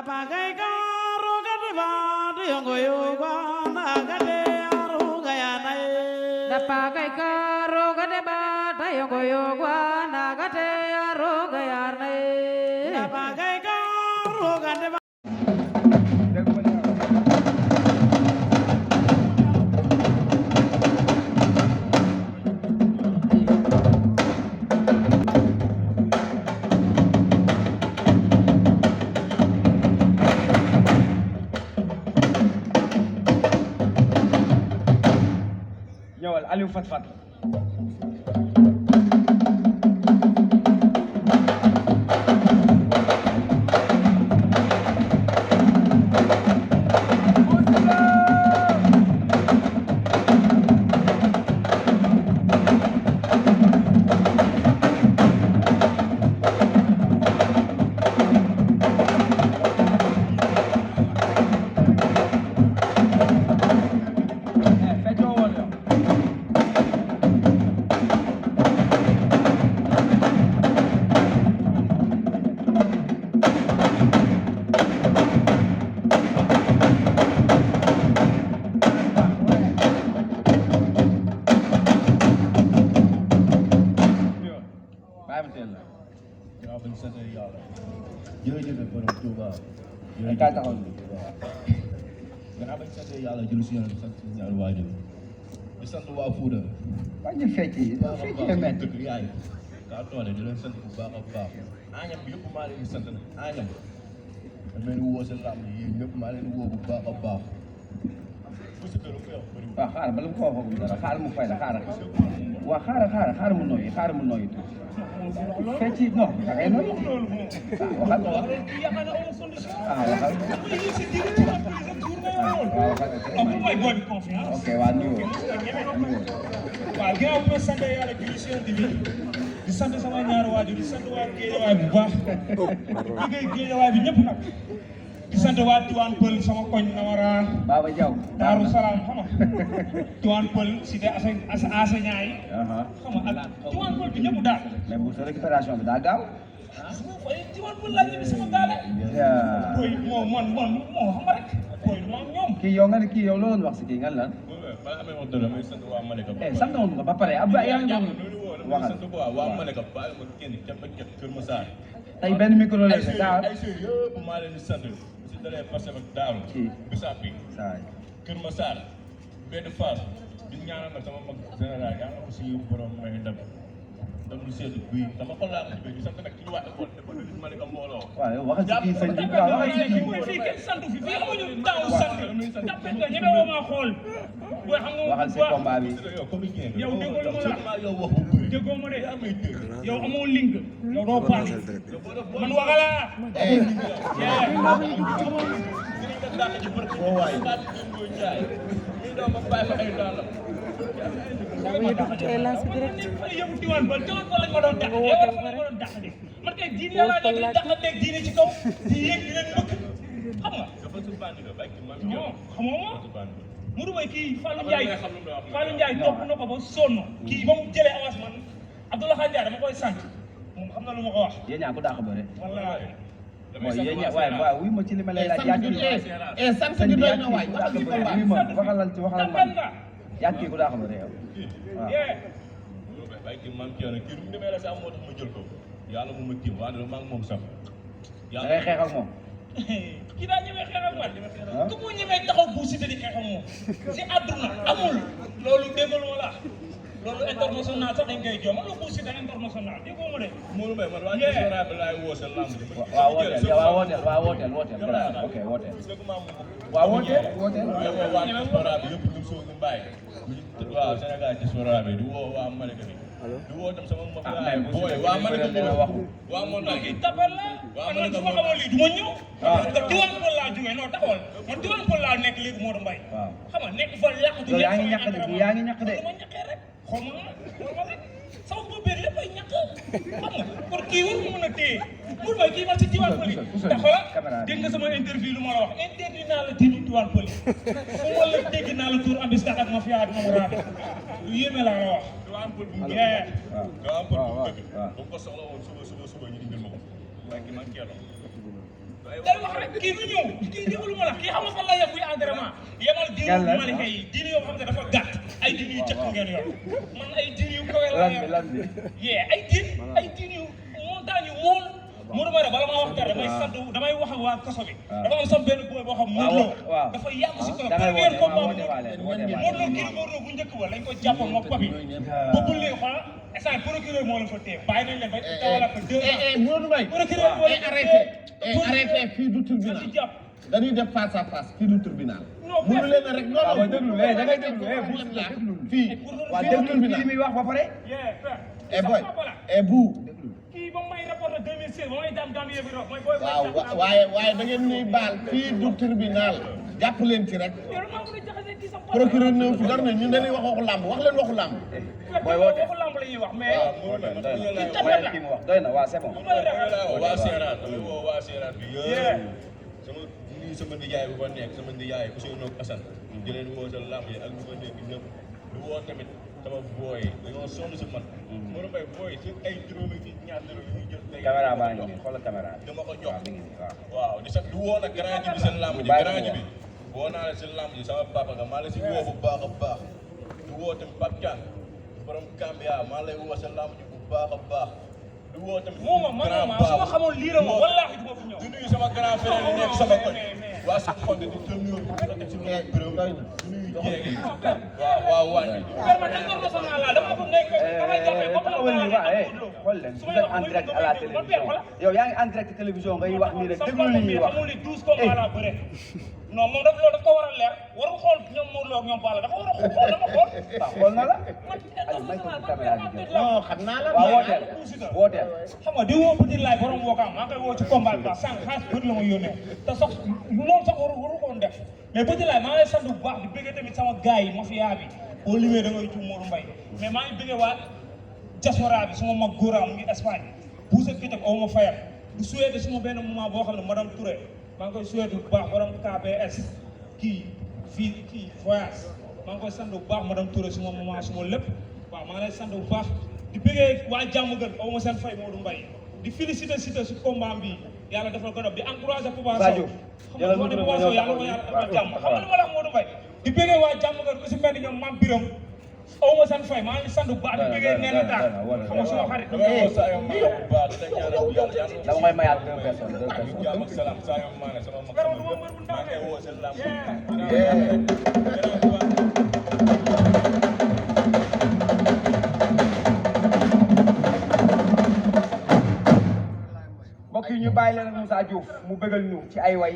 Pakai karo kadeva diongoyo gwanagade arugayana. Pakai karo kadeva diongoyo gwanagade arugayana. Pakai karo kadeva. Aliou Fat Fat jërëjëf borom Touba jërëjëf taxaw ni gannaaw bañ sant yàlla jëlu si yàlla sant suñu ñaari waajur di sant waa Fuuta ñu fecci met dëkk yaay kaa toole di leen sant bu baax a baax añam bi yëpp maa leen di sant nag añam da leen woo seen làmb yi yéen ñëpp maa leen woo bu baax a baax bu si dëru ko yow bëri waaw xaaral bala mu ko waxagum dara xaaral mu fay la xaaral waaw xaaral mu nooyi tuuti fecci non da ngay nooyi waxal ok waa nuyoo waaw ginnaaw bi ma sant yàlla julli si yonent bi di sant sama ñaari waajur di sant waa Géejawaay bu baax liggéey Géejawaay bi ñëpp nag di sant waa Tiwaan Pël sama koñ Namara Baba Diaw Daaru Salaam xam nga Tiwaan Pël cité enseignant yi xam nga ak Tiwaan Pël bi ñëpp daal mais bu sa récupération bi daa gaaw Tiwaan Pël laa ñibbi sama gaale koy man xam nga rek koy du ma ak ñoom kii yow nga ne kii yow loolu wax si kii nga lan bala amee wax dëgg may sant waa Malika sant woon nga ba pare abba yaa ngi waxal sant ko waa Malika bàyyi ma kenn képp ak képp Kër Massar tey benn micro la daa ay sœurs yëpp maa leen di sant si dalee parce que Daaru Bisaab bi Kër Massar benn Fass di ñaanal nag sama mag général yaa nga ko si borom may ndam lu seetu guy dama ko laa ko di sant nag ci waa école te ba lu Malika mbooloo waaw waxal ci kii sëñ bi waaw waxal ci kii fii kenn santu fi fii amuñu taw sant jàppe nga ñeme woo maa xool booy xam nga waxal si combat bi yow déggoo lu ma la wax déggoo ma de yow amoo link yow doo paase man waxala yow Tiwaan Pël lañ ma doon dàq yow lañ ma doon dàq de man kay diine yàlla nekk di dàq teg diine ci kaw di yéeg di leen bëgg xam nga non xamoo ma Mourou Mbaye kii Fallou Ndiaye topp na ko ba sonn kii ba mu jëlee avance man Abdoulaye Ndiaye dama koy sant moom xam na lu ma ko wax yéen ñaa ko dàq bëre wallaahi mooy yéen ñaa waaye wuy ma ci li ma lay laaj yaa kii sant gi doy na waay waxal ci combat wuy ma waxalal ci waxalal man yaa kii ku dàq bëre yow waaw waaye kii maam Thierno kii mu demee la sax moo tax ma jël ko yàlla mu ma kii waaye maa ngi moom sax da ngay xeex ak moom kii daa ñemee xeex ak man ku mu ñemee taxaw bu si di xeex ak moom si àdduna amul loolu déggal ma la loolu international sax dañ koy jox am na bu si international déggoo ma de Mourou Mbaye man waa diaspora bi laay woo sa lamb waaw wooteel ok wooteel waaw wooteel waa diaspora bi yëpp ñu soo ñu bàyyi waaw Sénégal diaspora bi di woo waa Malika bi di woo tam sama mbokk laay booy waa Malika bi waa montagne kii tapal la man su ma xamoon lii du ma ñëw parce que Tiwaan Pël laa jógee non taxawal man Tiwaan Pël laa nekk léegi Modou Mbaye xam nga nekk fa làqatu yaa ngi ñàkk de yaa ngi ñàkk de ma ñàkkee rek xaw ma rek sama bopp lépp ay ñàkk xam nga pour kii war mu mën a téye Modou Mbaye kii man si Tiwaan Pël yi te xoolal dégg nga sama interview lu ma la wax interdit naa la tiitu Tiwaan Pël yi fu ma la dégg naa la tur ambis ak ma fiyaat ma mu raade lu yéeme laa la wax Tiwaan Pël bu bu ko soxla woon suba ñu indil ma ko waaye ki man keeloo day wax rek kii du ñëw kii déglu ma la kii xam nga fan la yem buy entraînement yemal diinu Malika yi diinu yoo xam ne dafa gàtt ay diinu yu jëkk ngeen yor man ay diinu yu kawe la yor yee ay diin yu montagne yu mool Modou Mara bala maa wax dara damay wax ak waa kaso bi dafa am sama benn boy boo xam Modou Lo dafa yàgg si kaw premier combat Modou Lo kii Modou Lo bu njëkk ba lañ ko jàppoon moom papi ba bu léegi xoolal instant procureur moo leen fa téye bàyyi nañ leen ba dawalaat ko 2 ans Modou Mbaye procureur moo leen arrêté fii du tribunal dañuy def face à face fii du tribunal mënu leen rek non déglu da ngay déglu fii waa déglu li muy wax ba pare boy bu kii ba may rapporté 2016 ba may dam Gambie bi rox mooy boy waaw waaye da ngeen ñuy baal fii du tribunal jàpp leen ci rek procureur ne fi dara ne ñun dañuy wax waxu làmb wax leen waxu làmb mooy woote waxu làmb la ñuy wax mais kii mu wax doy na waa c'est bon waa Seeraat dama woo waa Seeraat bi yëpp sama nijaay bu fa nekk sama nijaay Ousseynou Assane di leen woo sa làmb yi ak ñu fa nekk ñëpp di woo tamit sama booy dañoo sonn si man Modou Mbaye booy si ay juróomi fi ñaar dërëm yu ñuy jël tey caméra baa ngi nii xoolal caméra dama ko jox waaw di sax du woo nag grand ji bi seen làmb ji grand ji bi woo naa la seen làmb ji sama papa nga maa la si woo bu baax a baax du woo tamit Pape Thiam borom Gambia maa lay woo sa làmb ji bu baax a baax du woo tamit man su ma xamoon lii la moom wallaahi du ma fi ñëw di nuyu sama grand frère yi nekk sama koñ waa suñu xonte di jël nuyoo bi di teg si loolu bërëb di nuyu jéegi waaw wàññi man international la dama ko nekk damay jàppee comme la xool leen vous êtes en direct à la télévision yow yaa ngi en direct télévision ngay wax nii rek déglu li ñuy wax xamul ni 12 combats la bëre non moom daf loolu daf ko war a leer warul xool ñoom Modou Lo ak ñoom Balla dafa war a xool dama xool waaw xool na la ay may ko caméra bi jël non xam naa la waaw wooteel xam nga di woo Petit Laay borom wookaam maa ngi koy woo ci combat bi baax sànq xaalis bët la ma yónnee te sax loolu sax waru koon def mais Petit Laay maa ngi lay sant bu baax di bëggee tamit sama gars yi mafia bi boo limee da ngay tuum Modou Mbaye mais maa ngi bëggee waa diaspora bi suma mag góoraa mu ngi Espagne buusa kitab aw ma fayal du souhaité suma benn moment boo xam ne madame Touré maa ngi koy souhaité bu baax borom KBS kii voyage maa ngi koy sant bu baax madame Touré suma moment suma lépp waaw maa ngi lay sant bu baax di bëggee waa jàmm gën aw ma seen fay Modou Mbaye di féliciter Siteu si combat bi yàlla defal ko di encourager Papa Sow xam nga moo ne Papa Sow yàlla ko yàlla defal jàmm xam nga li ma la wax Modou Mbaye di bëggee waa jàmm gën ku si mel ni ñoom Mame Biram aw ma seen fay maa ngi sant bu baax di bëggee nee na daal xam nga suma xarit dama koy mayaat 2 personnes jàmm ak salaam saa yoo maane sama mag maa ngi woo seen làmb mbokk yi ñu bàyyi leen Moussa Diouf mu bëggal ñu ci ay way